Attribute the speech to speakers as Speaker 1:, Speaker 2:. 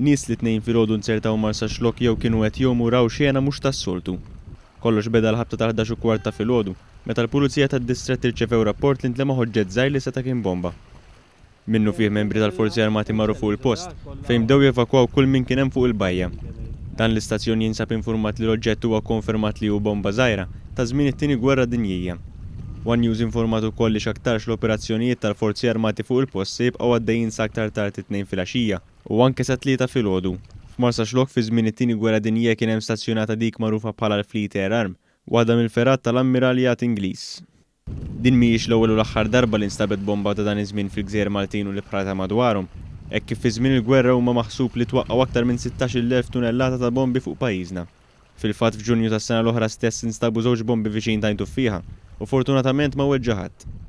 Speaker 1: Nies li t-Tnejn filgħodu nzertaw Marsaxlokk jew kienu qed jgħumu raw xena mhux tas-soltu. Kollox beda għall-ħabta tal-11 u kwart ta' filgħodu, meta l-Pulizija tad-Distrett irċevew rapport li ntlemaħ oġġett żgħir li seta' kien bomba. Minnufih membri tal-Forzi Armati marru fuq il-post, fejn bdew jevakwaw kull min kien hemm fuq il-bajja. Dan l-istazzjon jinsab infurmat li l-oġġett huwa kkonfermat li hu bomba żgħira, ta' żmien it-Tieni Gwerra Dinjija. One News informat ukoll li x'aktarx l-operazzjonijiet tal-Forzi Armati fuq il-post se jibqgħu għaddejjin sa aktar tard it-Tnejn filgħaxija u anke sat-Tlieta filgħodu. F'Marsaxlokk fi żmien it-Tieni Gwerra Dinjija kien hemm stazzjonata dik magħrufa bħala l-Fleet Air Arm, waħda mill-fergħat tal-Ammiraljat Ingliż. Din mhijiex l-ewwel u l-aħħar darba li nstabet bomba ta' dan iż-żmien fil-gżejjer Maltin u l-ibħra ta' madwarhom, hekk kif fi żmien il-gwerra huma maħsub li twaqqgħu aktar minn 16,000 tunellata ta' bombi fuq pajjiżna. Fil-fatt f'Ġunju tas-sena l-oħra stess instabu żewġ bombi viċin t'Għajn Tuffieħa u fortunatament ma weġġa' ħadd.